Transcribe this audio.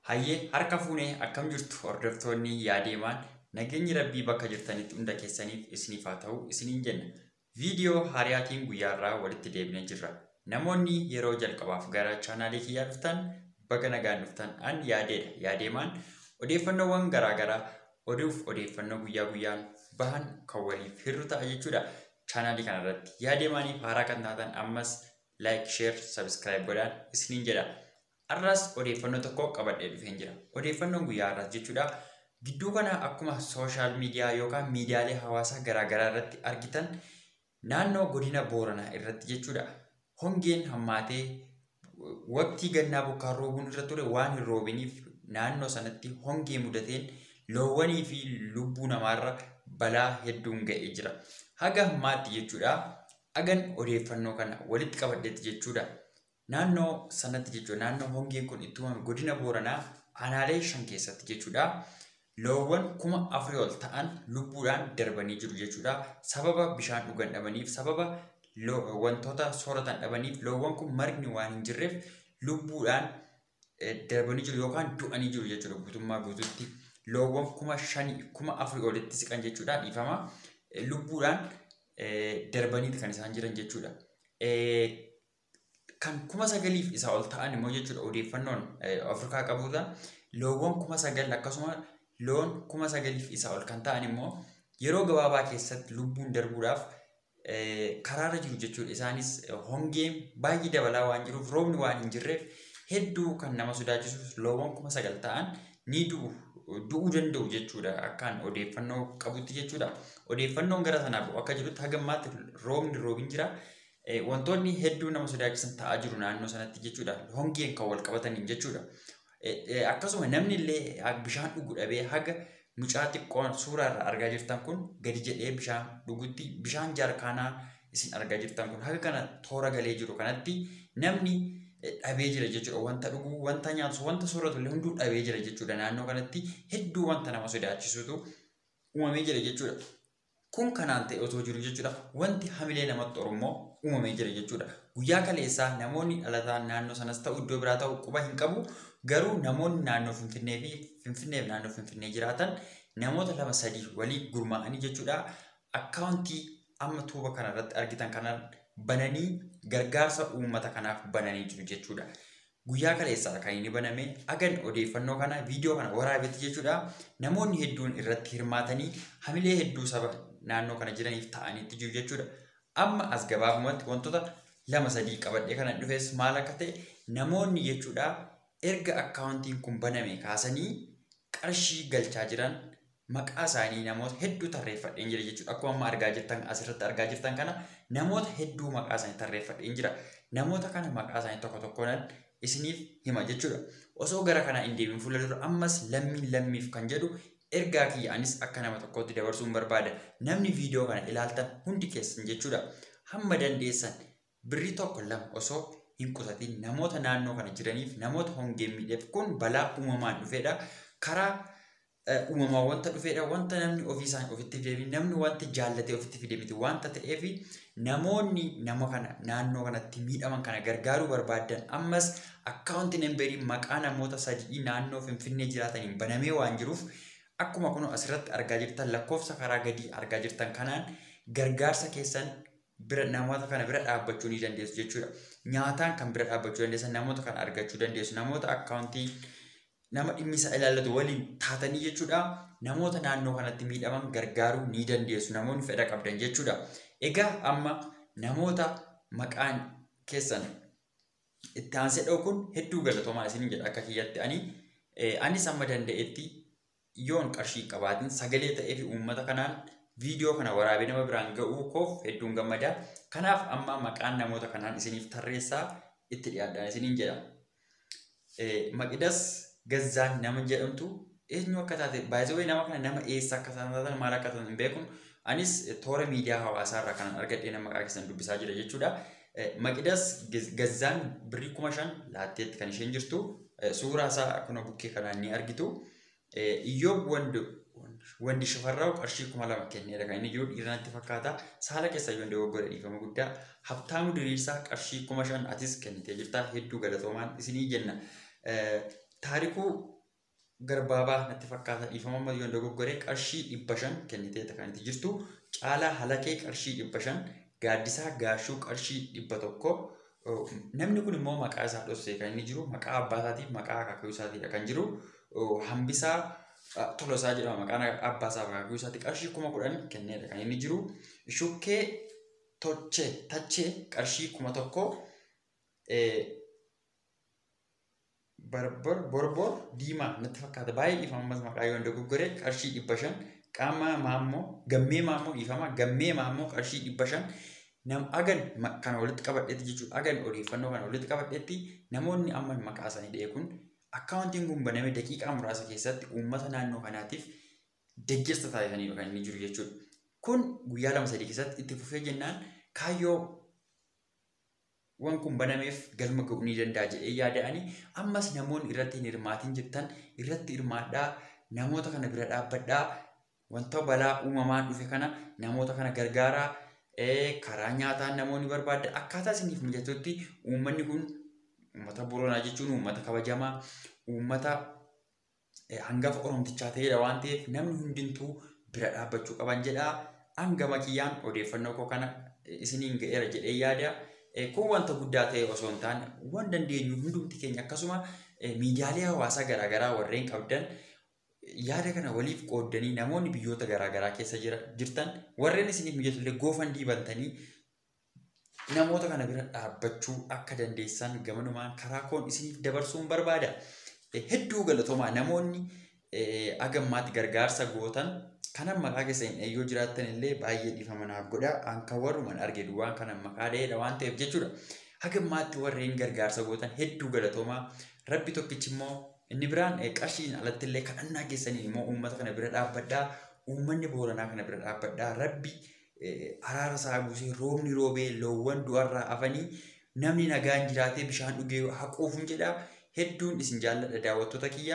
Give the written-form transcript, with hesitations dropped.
Hayyee, harka fuunee, akkam jirtu hordoftoonni yaadeemaan? Nageenyi rabbii bakka jirtanitti hunda keessaniif isiniif haa ta'u isiniin jenna. Viidiyoo haariyaatiin guyyaarraa walitti deebinee jirra. Namoonni yeroo jalqabaaf gara chaanaalii kiyyaa dhuftan, baga nagaan dhuftan. An yaadeedha. Yaadeemaan odeeffannoowwan garaagaraa oduuf odeeffannoo guyyaa guyyaan bahan kan waliif hirru ta'a jechuudha. Chaanaalii kanarratti yaadeemaaniif haaraa kan taatan ammas like, share, subscribe godhaan isiniin jedha. Har'as odeeffannoo tokko qabadhee dhufeen jira. Odeeffannoon guyyaa har'aas jechuudha. Gidduu kana akkuma social media yookaan miidiyaalee hawaasaa garaagaraa irratti argitan, naannoo godina Booranaa irratti jechuudha. Hongeen hammaatee, waqtii gannaa bokkaan roobuun irra ture waan hin roobiniif, naannoo sanatti hongee mudateen loowwanii fi lubbuu namaarra balaa hedduun ga'ee jira. Haga ammaatti jechuudha. Hagan odeeffannoo kana walitti qabadheetti jechuudha. Naannoo sanatti jechuudha, naannoo hongeen kun itti uumame, godina Booranaa aanaalee 5 keessatti jechuudha. Loowwan 4000 ol ta'an lubbuudhaan darbanii jiru jechuudha. Sababa bishaan dhugan dhabaniif, sababa wantoota sooratan dhabaniif, loowwan kun margni waan hin jirreef lubbuudhaan darbanii jiru yookaan du'anii jiru jechuudha guutummaa guutuutti. Loowwan 5000, 4000 olitti siqan jechuudha, dhiifama. Lubbuudhaan darbaniiti kan isaan jiran jechuudha. Kan 9000f isaa ol ta'an immoo jechuudha, odeeffannoon Afrikaa qabuudha. Loowwan 9000, akkasuma loon 9000f isaa ol kan ta'an immoo yeroo gabaabaa keessatti lubbuun darbuudhaaf karaarra jiru jechuudha. Isaanis hongeen baay'ee dabalaa waan jiruuf, roobni waan hin jirreef, hedduu kan nama sodaachisu loowwan 9000 ta'an ni du'u, du'uu danda'u jechuudha akkaan odeeffannoo qabutti jechuudha. Odeeffannoon gara sanaa bu'u akka jirutti, haga ammaatti roobni roobin jira. Wantoonni hedduu nama sodaachisan ta'aa jiru naannoo sanatti jechuudha. Hongeen kan wal qabataniin jechuudha. Akkasuma namni illee bishaan dhugu dhabee, haga mucaa xiqqoon suuraa irraa argaa jirtan kun gadi jedhee bishaan dhugutti, bishaan jaarkaanaa isin argaa jirtan kun haga kana toora galee jiru kanatti namni dhabee jira jechuudha. Wanta dhugu, wanta nyaatu, wanta sooratu illee hunduu dhabee jira jechuudha. Naannoo kanatti hedduu wanta nama sodaachisutu uumamee jira jechuudha. Kun kanaan ta'e otoo jiru jechuudha. Wanti hamilee namatti oromoo uumamee jira jechuudha. Guyyaa kaleessaa namoonni dhalataan naannoo sanas ta'u iddoo biraa ta'u quba hin qabu. Garuu namoonni naannoo Finfinnee fi Finfinneef naannoo Finfinnee jiraatan namoota lama sadii walii gurmaa'anii jechuudha. Akkaawuntii amma tuuba kanarratti argitan kanaan bananii gargaarsa uummata kanaaf bananii jiru jechuudha. Guyyaa kaleessaa kan inni baname, agan odeeffannoo kana viidiyoo kana waraabetti jechuudha. Namoonni hedduun irratti hirmaatanii hamilee hedduu saba naannoo kana jiraniif ta'aniitti jiru jechuudha. Amma as gabaabumatti wantoota lama sadii qabadhee kana dhufes maal akka ta'e, namoonni jechuudha erga akkaawuntiin kun baname kaasanii qarshii galchaa jiran maqaa isaanii namoota hedduu tarreeffadheen jira jechuudha. Akkuma amma argaa jirtan, asirratti argaa jirtan kana, namoota hedduu maqaa isaanii tarreeffadheen jira. Namoota kana maqaa isaanii tokko tokkoon isiniif hima jechuudha. Osoo gara kanaa hin deemin fuula dura ammas lammiin lammiif kan jedhu ergaa kiyya anis akka nama tokkootti dabarsuun barbaada. Namni viidiyoo kana ilaaltan hundi keessan jechuudha. Hamma dandeessan birrii tokko lama osoo hin qusatin namoota naannoo kana jiraniif, namoota hongeen miidheef, kun balaa uumamaan dhufedha. Karaa uumamaa wanta dhufedha. Wanta namni ofii isaan ofitti fide, namni wanta jaallatee ofitti fide miti wanta ta'eef, namoonni nama kana naannoo kanatti miidhaman kana gargaaruu barbaadan ammas account numberii maqaa namoota sadii naannoo Finfinnee jiraataniin banamee waan jiruuf, akkuma kun asirratti argaa jirtan, lakkoofsa karaa gadii argaa jirtan kanaan gargaarsa keessan bira namoota kana bira dhaabbachuu ni dandeessu jechuudha. Nyaataan kan bira dhaabbachuu dandeessan namoota kana argachuu dandeessu. Namoota akkaawuntii nama dhimmi isaa ilaallatu waliin taatanii jechuudha. Namoota naannoo kanatti miidhaman gargaaruu ni dandeessu. Namoonni fedha qabdan jechuudha. Egaa amma namoota maqaan keessan itti aansee dha'u kun hedduu galatoomaa isiniin jedha. Akka kiyyatti ani anis amma danda'etti yoon qarshii qabaatin sagalee ta'ee fi uummata kanaan viidiyoo kana waraabee nama biraan ga'uu koof hedduun gammada. Kanaaf amma maqaan namoota kanaan isiniif tarreessaa, itti dhiyaadhaan isiniin jedha. Maqidas Gazzaan nama jedhamtu eenyu akka taate, baay'ee nama kana nama eessa akka taatan, maal akka taatan hin beeku. Anis toora miidiyaa hawaasaa irraa kanan argadhee nama maqaa keessan dubbisaa jira jechuudha. Maqidas Gazzaan birrii 5000 laatteetti kan isheen jirtu. Suuraa isaa kun bukkee kanaan ni argitu. Iyyoob Wandi Shifarraa'u qarshii 2000 kenneera kan inni jiru, dhiira natti fakkaata. Saala keessa yoo dogoggore dhiifama guddaa. Habtaamuu Diriirsaa qarshii 5000 atis kennitee jirta. Hedduu galatoomaan isinii jenna. Taarikuu Garbaabaa natti fakkaata dhiifama amma yoon dogoggoree qarshii 500 kenniteeta kan itti jirtu. Caalaa Halakee qarshii 500, Gaaddisaa Gaashuu qarshii 100. Namni kun immoo maqaa isaa dhoksee kan inni jiru maqaa abbaa isaatiif maqaa akaakayyuu isaatiidha kan jiru. Hambisaa Tolosaa jedhama maqaan abbaa isaa akaakayyuu isaati qarshii 10,000 kenneedha kan inni jiru. Shukkee Tochee Tachee qarshii 1,000 Barbor Borbor Diimaa natti fakkaata baay'ee dhiifama ammas maqaa yoon dogoggore qarshii 500 qaama maammoo gammee maammoo dhiifama gammee maammoo qarshii 500 nam agan kana walitti qabadhetti jechuudha agan odeeffannoo kana walitti qabadhetti namoonni amma maqaa isaanii dha'e kun akkaawuntiin kun baname daqiiqaa muraasa keessatti uummata naannoo kanaatiif deeggarsa taasisaniiru kan inni jiru jechuudha. Kun guyyaa 2-3 keessatti itti fufee jennaan kaayyoo wan kun banameef galma ga'uu ni danda'a jedhee yaada'anii ammas namoonni irratti hin hirmaatin jirtan irratti hirmaadhaa namoota kana bira dhaabbadhaa wanta balaa uumamaan dhufe kana namoota kana gargaaraa karaa nyaataan namoonni barbaadan akkaataa isiniif mijatutti uummanni kun uummata Booranaa jechuun uummata kabajamaa uummata hangafa Oromtichaa ta'edha waan ta'eef namni hundintuu bira dhaabbachuu qaban jedha. Hangama kiyyaan odeeffannoo koo kana isiniin ga'eera jedhee yaada. Kun wanta guddaa ta'e osoo hin taane waan dandeenyu hundumti keenya akkasuma miidiyaalee hawaasaa garaagaraa warreen qabdan yaada kana waliif qooddanii namoonni biyyoota garaagaraa keessa jirtan warreen isiniif mijatullee goofandii bantanii namoota kana bira dhaabbachuu akka dandeessan gamanumaan karaa koon isiniif dabarsuun barbaada. Hedduu galatoomaa namoonni agammaatti gargaarsa gootan kanan maqaa keessa hin yoo jiraattan illee baay'ee dhiifama naaf godha. Anka warruman arge duwwaan kanan maqaa dha'eedha waan ta'eef jechuudha. Hagammaatti warreen gargaarsa gootan hedduu galatoomaa. Rabbi tokkichi immoo inni biraan qarshiin alatti illee kadhannaa keessanii immoo uummata kana bira dhaabbadhaa. Uummanni Booranaa kana bira dhaabbadhaa. Rabbi araara isaa buusee roobni roobee loowwan du'arraa afanii namni nagaan jiraatee bishaan dhugee haquufuun jedha. Hedduun isin jaalladha daawwattoota kiyya.